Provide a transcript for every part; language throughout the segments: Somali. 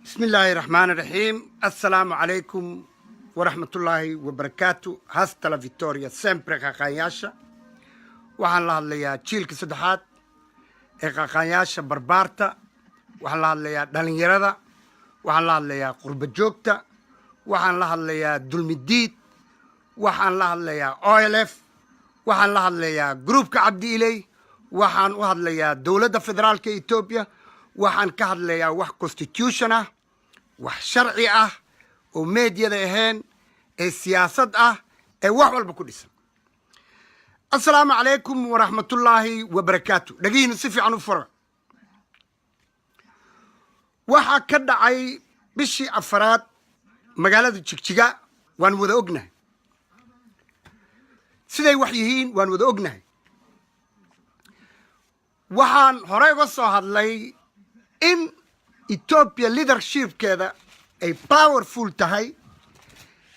Bismi illaahi raxmaan raxiim. Assalaamu calaykum waraxmatullaahi wabarakaatu. Hasta la victoria sempre. Qaqaanyaasha waxaan la hadlayaa, jiilka saddexaad ee qaqaanyaasha barbaarta waxaan la hadlayaa, dhalinyarada waxaan la hadlayaa, qurba joogta waxaan la hadlayaa, Dulmidiid waxaan la hadlayaa, OLF waxaan la hadlayaa, groupka Cabdi Iley waxaan u hadlayaa, dowladda federaalka Etoobiya waxaan ka hadlayaa, wax constitution ah, wax sharci ah oo meediyada ahayn ee siyaasad ah ee wax walba ku dhisan. Assalaamu calaykum waraxmatullaahi wabarakaatu. Dhegihiinu si fiican u fura. Waxaa ka dhacay bishii afaraad magaalada Jigjiga waan wada ognahay. Siday wax yihiin waan wada ognahay. Waxaan horey uga soo hadlay in Etoobiya leadershipkeeda ay powerful tahay,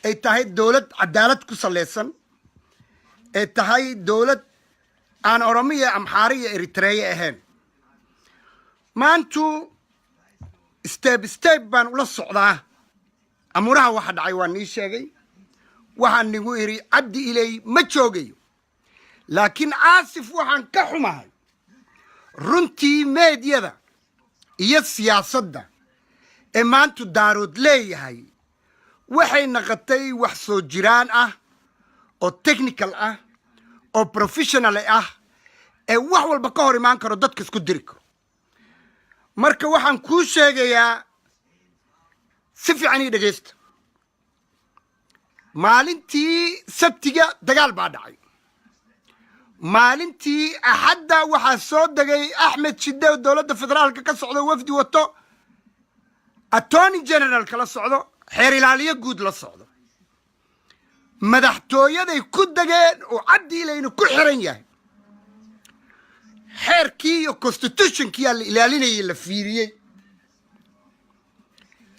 ay tahay dowlad cadaalad ku saleysan, ay tahay dowlad aan Oromiya, Amxaari iyo Eritreya ahayn. Maantu step step baan ula socdaa amuuraha. Waxa dhacay waan nii sheegay. Waxaan nigu idhi Cabdi Iley ma joogayo, laakiin aasif, waxaan ka xumahay runtii meediyada iyo siyaasadda ee maantu Daarood leeyahay waxay naqotay wax soo jiraan ah oo technical ah oo professional ah ee wax walba ka hor imaan karo, dadka isku diri karo. Marka waxaan kuu sheegayaa, si fiican ii dhegaysta. Maalintii Sabtiga dagaal baa dhacay. Maalintii Axadda waxaa soo degay Axmed Shide oo dowladda federaalka ka socdo, wafdi wato, attorney general kala socdo, xeer ilaaliyo guud la socdo. Madaxtooyaday ku degeen oo Cabdi Ilayna ku xiran yahay. Xeerkii iyo constitutionkiyaa la ilaalinayay, la fiiriyey.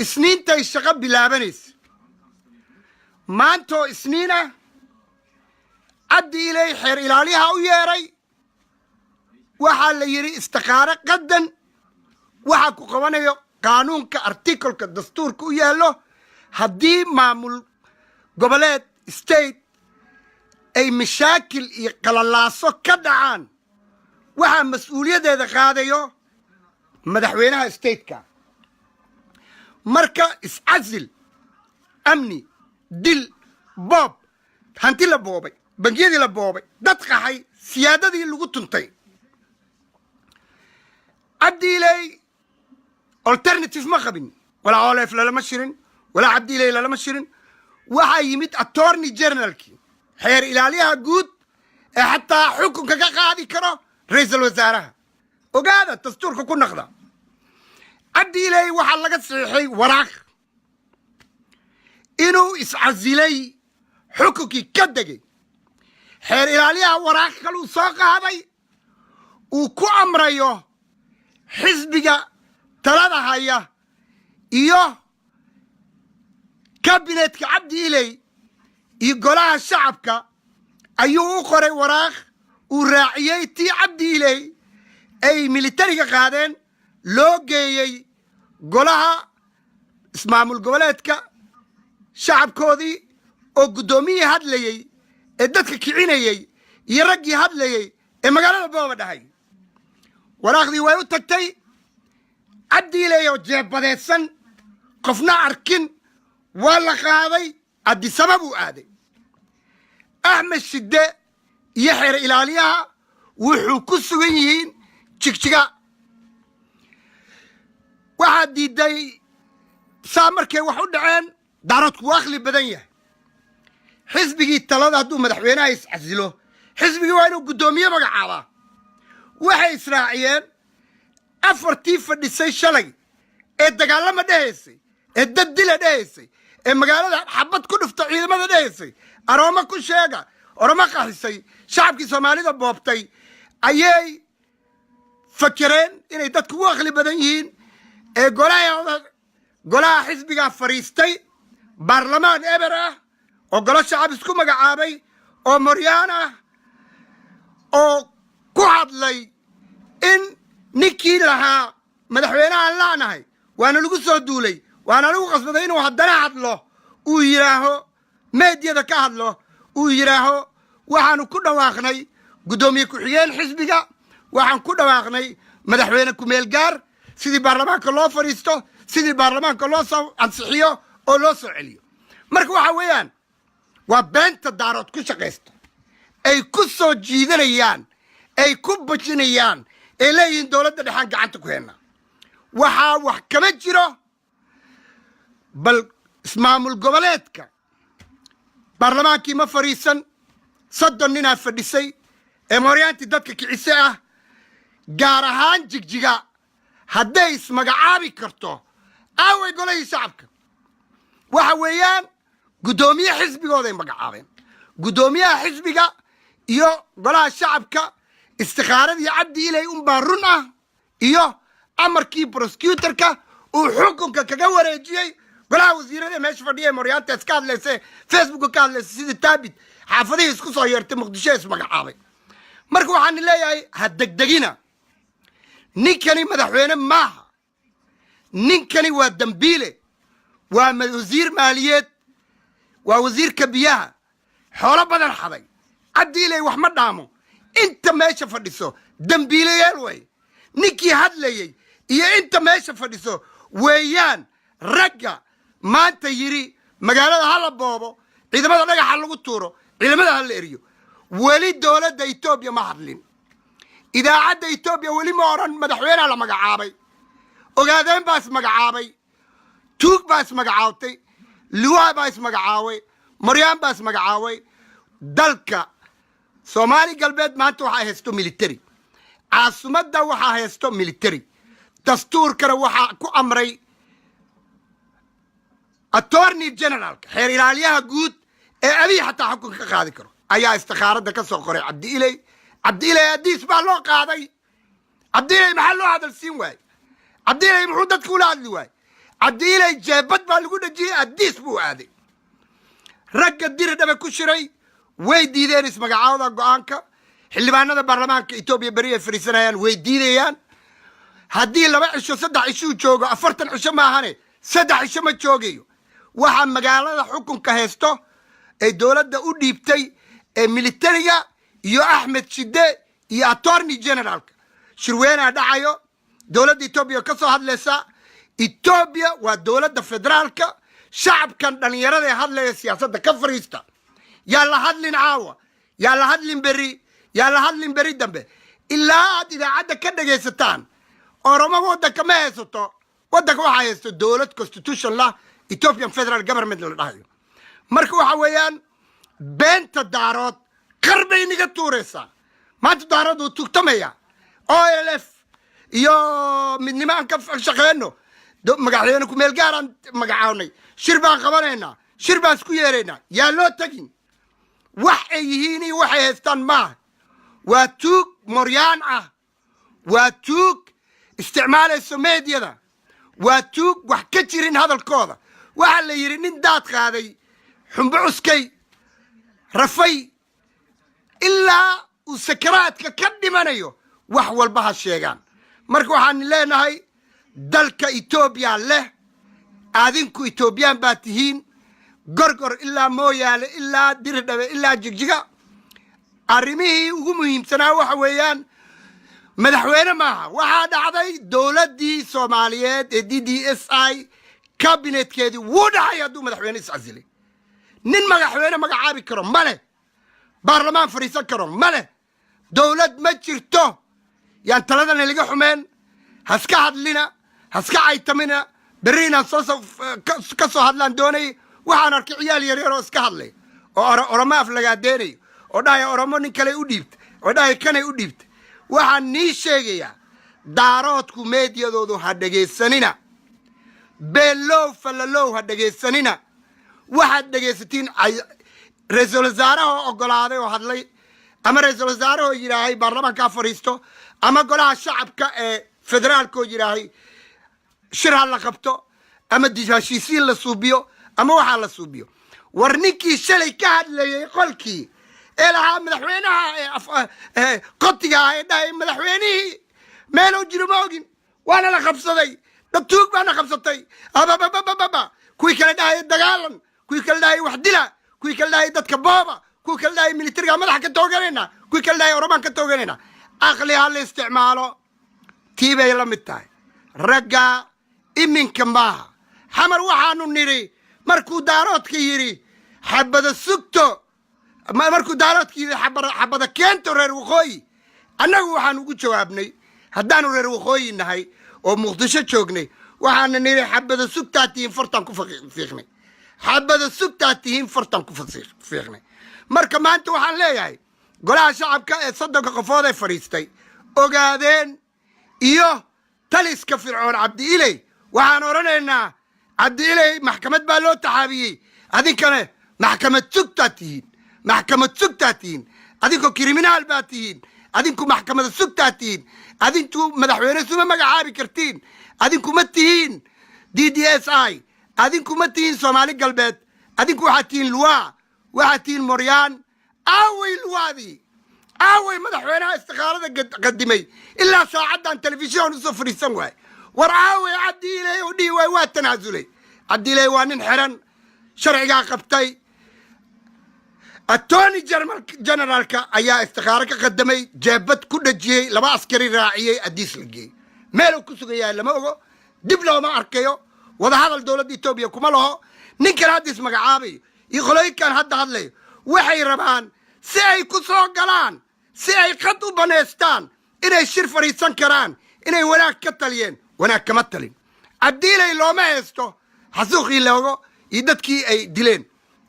Isniintay shaqo bilaabanaysa. Maantoo Isniina Cabdi Ilay xeer ilaaliyaha u yeedhay. Waxaa la yidhi istiqaaro qadan. Waxaa ku qabanayo qaanuunka, articleka dastuurka u yaallo. Haddii maamul goboleed, state, ay mashaakil iyo qalalaaso ka dhacaan, waxaa mas-uuliyaddeeda qaadayo madaxweynaha stateka. Marka iscasil, amni dil, boob, hanti la boobay, bangiyadii la boobay, dad qaxay, siyaadadii lagu tuntay. Cabdi Iley alternative ma qabin. Walaa OLF lalama shirin, walaa Cabdi Iley lalama shirin. Waxaa yimid attorney generalkii, xeer ilaaliyaha guud ee xataa xukunka ka qaadi karo ra-iisul wasaaraha. Ogaada, dastuurka ku naqda. Cabdi Iley waxaa laga saxiixay waraaq inuu iscasilay, xukunkii ka degay. Xeer ilaaliyaha waraaq kaluu soo qaaday uu ku amrayo xisbiga talada haya iyo kabinetka Cabdi Iley iyo golaha shacabka ayuu u qoray waraaq uu raaciyey tii Cabdi Iley ay militariga qaadeen, loo geeyey golaha ismaamul goboleedka shacabkoodii, oo guddoomiyihii hadlayey ee dadka kicinayey iyo raggii hadlayey ee magaalada booba dhahay. Waraaqdii way u tagtay. Cabdi Iley oo jeebadeedsan, qofna arkin, waa la qaaday. Addisaba buu aaday. Axmed Shide iyo xeer ilaaliyaha wuxuu ku sugan yihiin Jigjiga. Waxaa diiday saa markay wax u dhaceen, Daaroodku waa akhli badan yahay. Xisbigii talada hadduu madaxweynaha iscasilo, xisbigii waa inuu guddoomiye magacaabaa. Waxay israaciyeen afartii fadhisay shalay ee dagaalama dhehaysay, ee dad dila dhehaysay, ee magaalada xabad ku dhufta ciidamada dhehaysay, Arooma ku sheega, Oromo qaxisay, shacabkii Soomaalida boobtay. Ayay fakereen inay dadku u aqli badan yihiin ee golaha xisbigaa fadhiistay, baarlamaan eber ah oo golo shacab isku magacaabay oo moryaan ah oo ku hadlay in ninkii lahaa madaxweynahaan laanahay waa Waana lagu soo duulay, waana lagu qasbaday inuu haddana hadlo, uu yidhaaho, meediyada ka hadlo, uu yidhaaho: "Waxaanu ku dhawaaqnay guddoomiye ku-xigeen xisbiga, waxaan ku dhawaaqnay madaxweyne ku-meel gaar, sidii baarlamaanka loo fadhiisto, sidii baarlamaanka loo soo ansixiyo oo loo soo celiyo." Marka waxa weeyaan waa beenta Daarood ku shaqaysto, ay ku soo jiidanayaan, ay ku bajinayaan, ay leeyihiin dowladda dhexaan gacanta ku heenaa. Waxaa wax kama jiro. Bal ismaamul goboleedka baarlamaankii ma fadhiisan, 30 ninaa fadhisay ee mooryaantii dadka kicise ah. Gaar ahaan Jigjiga hadday ismagacaabi karto, aaway golahii shacabka? Waxa weeyaan guddoomiye xisbigooday magacaabeen. Guddoomiyaha xisbiga iyo golaha shacabka, istikhaaradii Cabdi Ilay unbaa run ah iyo amarkii prosecutorka uu xukunka kaga wareejiyey golaha wasiirada meesha fadhiya ee mooryaanta iska hadlaysa, Facebooka ka hadlaysa, sidii Taabit xaafadihii isku soo yeertay Muqdisho ismagacaabay. Marka waxaan leeyahay, ha degdegina. Ninkani madaxweyne maaha, ninkani waa dambiile, waa wasiir maaliyeed, waa wasiirka biyaha, xoolo badan xaday. Cabdi Ilay wax ma dhaamo. Inta meesha fadhiso dembiilayaal way. Ninkii hadlayey iyo inta meesha fadhiso weeyaan ragga maanta yidhi magaalada ha la boobo, ciidamada dhagaxa lagu tuuro, ciidamada ha la eriyo. Weli dowladda Etoobiya ma hadlin, idaacadda Etoobiya weli ma odhan madaxweynea la magacaabay. Ogaadeen baa ismagacaabay, tuug baa ismagacaabtay, liwaa baa ismagacaabay, moryaan baa ismagacaabay. Dalka Soomaali Galbeed maanta waxaa haysto military, caasimadda waxaa haysto military, dastuurkana waxaa ku amray attorney generalka, xeer ilaalyaha guud ee Abiy xataa xukunka ka qaadi karo, ayaa istikhaaradda ka soo qoray Cabdi Iley. Cabdi Iley Adiis baa loo qaaday. Cabdi Iley maxaa loo hadal siin waayey? Cabdi Iley muxuu dadka ula hadli waayey? Cabdi Iley jeebad baa lagu dhejiyey, Adiis buu aaday. Ragga Diri Dhabe ku shiray way diideen ismagacaawda go-aanka. Xildhibaanada baarlamaanka Etoobiya beri ay fadhiisanayaan, way diidayaan. Haddii 2 cisho, 3 cishuu joogo, 40 cisho maahane, 3 cisho ma joogayo. Waxaa magaalada xukunka haysto ee dowladda u dhiibtay ee militariga iyo Axmed Shide iyo attorney generalka. Shirweynaa dhacayo, dowladda Etoobiya ka soo hadlaysa. Etoobiya waa dowladda federaalka. Shacabkan dhallinyarada ee hadlaya, siyaasadda ka fariista. Yaa la hadlin caawa, yaa la hadlin berri, yaa la hadlin berri dambe, ilaa aad idaacadda ka dhegaysataan. Oromo waddanka ma haysato. Waddanka waxaa haysto dowlad constitution lah, Ethiopian federal government la dhahayo. Marka waxa weeyaan beenta Daarood qar bay niga tuuraysaa. Maanta Daarood wuu tugtamaya. OLF iyo midnimo aan ka shaqeyno, madaxweyne kumeel gaaraan magacawnay, shir baan qabanaynaa, shir baan isku yeeraynaa. Yaa loo tegin? Wax ay yihiin iyo waxay haystaan maaha. Waa tuug moryaan ah, waa tuug isticmaalayso meediyada, waa tuug wax ka jirin hadalkooda. Waxaa la yidhi nin daad qaaday xumbo cuskay rafay, ilaa uu sakaraadka ka dhimanayo wax walba ha sheegaan. Marka waxaan leenahay, dalka Etoobiya leh, adinku Etoobiyaan baa tihiin. Gorgor ilaa Mooyaale, ilaa Diridhabe, ilaa Jigjiga, arrimihii ugu muhiimsanaa waxa weeyaan madaxweyne maaha. Waxaa dhacday dowladdii Soomaaliyeed ee DDSI kabinetkeedii wuu dhacay. Hadduu madaxweyne iscasilay, nin madaxweyne magacaabi karo ma leh, baarlamaan fadhiisan karo ma leh, dowlad ma jirto. Yaan taladana liga xumeen. Haska hadlina, haska caytamina. Berri inaan soo ka soo hadlaan doonayay. Waxaan arkay ciyaal yaryar oo iska hadlay oo Oromo af lagaadeenayo, oo dhahaya Oromo nin kale u dhiibta, oo dhahaya kanay u dhiibta. Waxaan nii sheegayaa, Daaroodku meediyadoodu ha dhegaysanina, beellow fallalow ha dhegaysanina. Waxaad dhegaysatiin ra-iisul wasaarahoo ogolaaday oo hadlay, ama ra-iisul wasaarahoo yidhaahay baarlamaankaa fadhiisto, ama golaha shacabka ee federaalkoo yidhaahay shir ha la qabto, ama heshiisiin la suubiyo, ama waxaa la suubiyo. War ninkii shalay ka hadlayay qolkii ee lahaa madaxweynaha qotiga ah ee dhahay madaxweynihii meeluu jiro ma ogin, waana la qabsaday, Dad tuug baana qabsatay, abababababa. Kuwii kale dhahaya dagaalan, kuwii kale dhahaya wax dila, kuwii kale dhahaya dadka booba, kuwii kale dhahaya militariga madaxa ka tooganayna, kuwii kale dhahaya Oromaan ka tooganayna. Aqli ha la isticmaalo. Tii bay la mid tahay ragga iminka maaha. Xamar waxaanu nidhi markuu Daaroodka yidhi xabada sugto, markuu Daaroodka yidhi xabada keento reer waqooyi, annagu waxaan ugu jawaabnay, haddaanu reer waqooyi nahay oo Muqdisho joognay, waxaana nidhi xabada sugtaa tihiin, fartaan ku fiiqnay. Xabada sugtaa tihiin, fartaan ku fiiqnay. Marka maanta waxaan leeyahay golaha shacabka ee 30-ka qofood ee fadhiistay, Ogaadeen iyo taliska Fircoon Cabdi Iley, waxaan odhanaynaa Cabdi Iley maxkamad baa loo taxaabiyey, adinkane maxkamad sugtaa tihiin, maxkamad sugtaa tihiin. Adinkoo criminal baa tihiin, adinku maxkamada sugtaa tihiin. Adinku madaxweyne suma magacaabi kartiin. Adinku ma tihiin DDSI, adinku ma tihiin Soomaali Galbeed. Adinku waxaad tihiin luwaa, waxaad tihiin moryaan. Aaway luwaadii? Aaway madaxweynaha istiqaalada qadimay? Ilaa saacaddan telefishin usoo fadhiisan waay. War aaway Cabdi Iley oo dhihi waay waa tanaasulay? Cabdi Iley waa nin xiran, sharcigaa qabtay. Attorney generalka ayaa istiqaaro ka qadamay, jeebad ku dhajiyey, laba askari raaciyey, Adiis la geeyey. Meel uu ku sugan yahay lama ogo, dib looma arkayo. Wadahadal dowladda Etoobiya kuma laho. Ninkan hadda ismagacaabayo iyo qolooyinkan hadda hadlayo waxay rabaan si ay ku soo galaan, si ay qad u banaystaan, inay shir fadhiisan karaan, inay wanaag ka taliyeen. Wanaag kama talin. Cabdiilay looma haysto xasuuqii loogo iyo dadkii ay dileen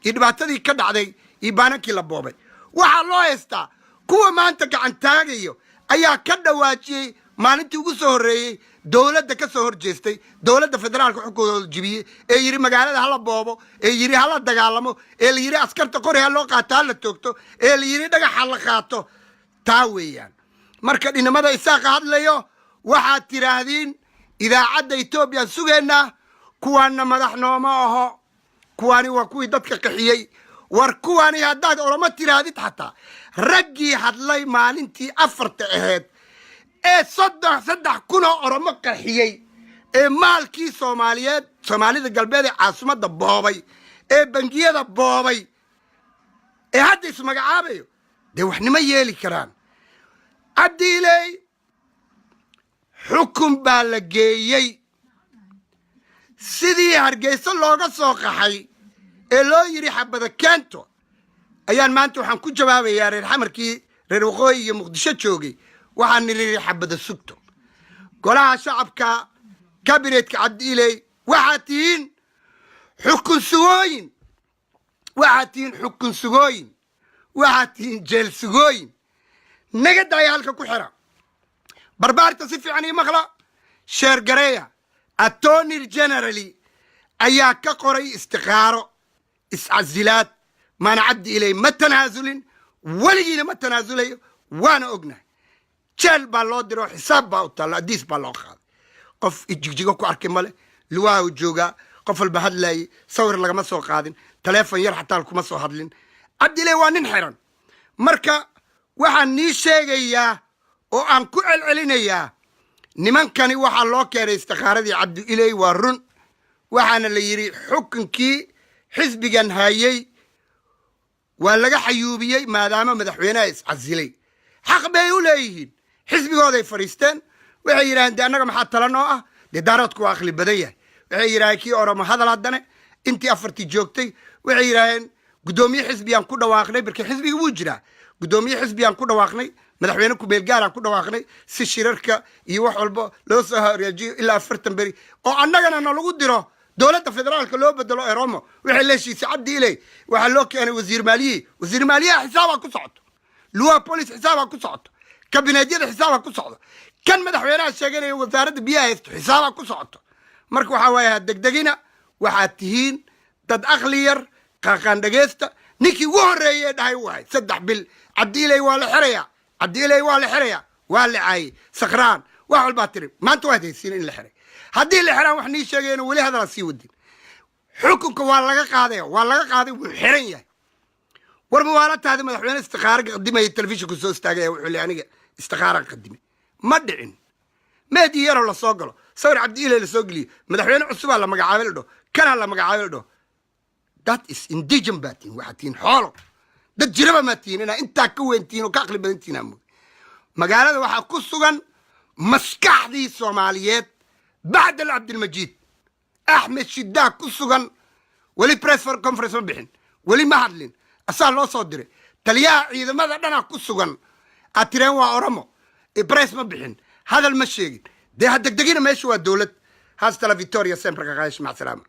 iyo dhibaatadii ka dhacday iyo baanankii la boobay. Waxaa loo haystaa kuwa maanta gacan taagayo ayaa ka dhawaajiyey maalintii ugu soo horreeyey dowladda ka soo hor jeestay, dowladda federaalka xukunkooda jibiyey, ee yidhi magaalada hala boobo, ee yidhi hala dagaalamo, ee la yidhi askarta qori ha loo qaato, hala toogto, ee la yidhi dhagaxa la qaato. Taa weeyaan. Marka dhinamada Isaaqa hadlayo waxaad tidhaahdiin idaacadda Etoobiyaan sugaynaa. Kuwaanna madax nooma aho. Kuwaani waa kuwii dadka qaxiyey. War kuwaani haddaad Oromo tidhaahdid, xataa raggii hadlay maalintii afarta ahayd ee 33,000 oo Oromo qaxiyey, ee maalkii Soomaaliyeed, Soomaalida Galbeed ee caasimadda boobay, ee bangiyada boobay, ee hadda ismagacaabayo, dee waxnimo yeeli karaan. Cabdiiley xukun baa la geeyey. Sidii Hargeysa looga soo qaxay ee loo yidhi xabada keento ayaan maanta waxaan ku jawaabayaa reer Xamarkii, reer waqooyi iyo Muqdisho joogay. Waxaan nidhi xabada sugto. Golaha shacabka, kabinetka Cabdiiley, waxaad tihiin xukun sugooyin, waxaad tihiin xukun sugooyin, waxaad tihiin jeel sugooyin. Naga daaya halka ku xira barbaarta. Si fiican ii maqla, share gareeya. Attorney generally ayaa ka qoray istiqaaro, iscasilaad. Maana Cabdi Iley ma tanaasulin, weligiina ma tanaasulayo, waana ognahay. Jeel baa loo diro, xisaab baa u taalla, Adiis baa loo qaaday. Qof Ijigjigo ku arkay male, luwaahu joogaa. Qof walba hadlaayey, sawir lagama soo qaadin, taleefon yar xataa kuma soo hadlin. Cabdiley waa nin xiran. Marka waxaan nii sheegayaa oo aan ku celcelinayaa, nimankani waxaa loo keenay istikhaaradii Cabdi Iley, waa run. Waxaana la yidhi xukunkii xisbigan hayey waa laga xayuubiyey maadaama madaxweynaha iscasilay. Xaq bay u leeyihiin, xisbigooday fadhiisteen. Waxay yidhahdeen, de annaga maxaa tala noo ah? Dee Daaroodku waa aqli badan yahay. Waxay yidhahdeen kii Oromo hadal haddane intii afartii joogtay, waxay yidhahdeen guddoomiye xisbiyaan ku dhawaaqnay. Marka xisbiga wuu jiraa. Guddoomiye xisbiyaan ku dhawaaqnay, madaxweyne ku-meelgaaraan ku dhawaaqnay, si shirarka iyo wax walba loo soo hagaajiyo ilaa 40 beri oo annagana nalagu diro, dowladda federaalka loo bedelo Eromo. Waxay leeshiisay Cabdi Iley waxaa loo keenay wasiir maaliyihi. Wasiir maaliyaha xisaabaa ku socoto, luwa police xisaabaa ku socoto, kabineedyada xisaabaa ku socdo, kan madaxweynaha sheeganaya wasaaradda biyaha haysto xisaabaa ku socoto. Marka waxaa waaye, ha degdegina. Waxaad tihiin dad aqli yar. Qaaqaan dhegeysta, ninkii ugu horreeyey dhahay waay 3 bil Cabdi Iley waa la xirayaa, Cabdi Iley waa la xirayaa, waa la caayey, sakraan, wax walbaa tiri. Maanta waad haysiin in la xiray. Haddii la xiraan, wax nii sheegayno weli hadalaa sii wadin. Xukunka waa laga qaadaya, waa laga qaaday, wuu xiran yahay. War mawaalataadi madaxweyne istikaaro qadimaya telefishinku soo istaagaya, wuxuu le aniga istikaaran qadimay. Ma dhicin. Meedi yaroo lasoo galo. Sawir Cabdi Ile la soo geliyo, madaxweyne cusubaa la magacaabay la dhaho, kanaa la magacaabay la dhaho. That is indigen baa tihin. Waxaad tihiin xoolo, dad jiraba maa tihiin. Inaa intaa ka weyn tihiin oo ka aqli badan tihiin aa. Magaalada waxaa ku sugan maskaxdii Soomaaliyeed bacdal Cabdilmajiid. Axmed Shidaa ku sugan, weli press conference ma bixin, weli ma hadlin, asaa loo soo diray. Taliyaha ciidamada dhanaa ku sugan, aad tireen waa Oromo, press ma bixin, hadal ma sheegin. Dee ha degdegina, meesha waa dowlad. Hasta la victoria sempre, kaqaayash. Mac salaama.